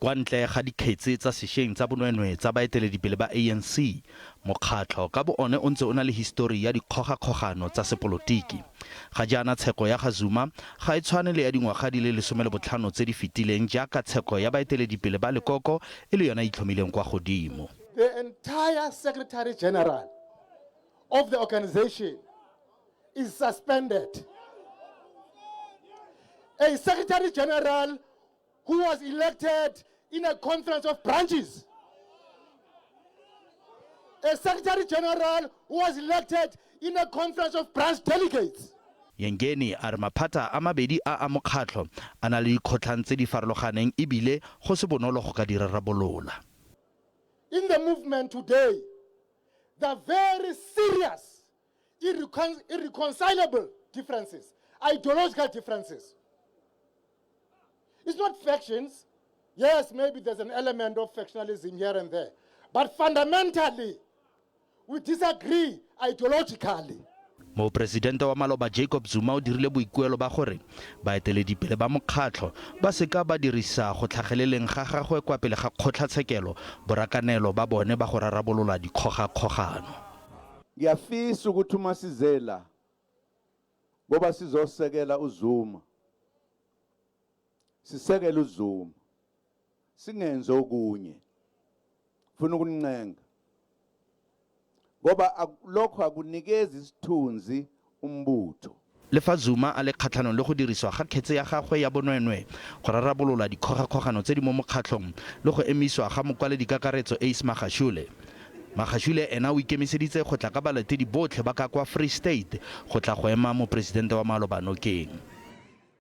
Kwa ntle ga dikgetse tsa sešweng tsa bonweenwee tsa baeteledipele ba ANC, mokgatlho ka bo one o ntse o na le hisitori ya dikgogakgogano tsa sepolotiki. Ga jaana tsheko ya ga Zuma ga e tshwane le ya dingwaga di le 15 tse di fetileng jaaka tsheko ya baeteledipele ba lekoko e le yona e itlhomileng kwa godimo. The entire Secretary General of the organization is suspended. A Secretary General who was elected in a conference of branches. A Secretary General who was elected in a conference of branch delegates. Yengeni a re maphata a mabedi a a mokgatlho a na le dikgotlhang tse di farologaneng e bile go se bonolo go ka di rarabolola. In the movement today, there are very serious, irreconcilable differences, ideological differences. It's not factions. Yes, maybe there's an element of factionalism here and there. But fundamentally, we disagree ideologically. Moporesidente wa maloba Jacob Zuma o dirile boikuelo ba gore baeteledipele ba mokgatlho ba seka ba dirisa go tlhageleleng ga gagwe kwa pele ga kgotlatshekelo borakanelo ba bone ba go rarabolola dikgogakgogano. Ngiyafisa ukuthi uma size la ngoba sizosekela uZuma sisekele uZuma singenze okunye funa ukunincenga ngoba lokho akunikezi isithunzi umbutho. Le fa Zuma a le kgatlhanong le go dirisiwa ga kgetse ya gagwe ya bonweenwee go rarabolola dikgogakgogano tse di mo mokgatlhong le go emisiwa ga mokwaledikakaretso Ace Magashule, Magashule ena o ikemiseditse go tla ka balatedi botlhe ba ka kwa Free State go tla go ema moporesidente wa maloba nokeng.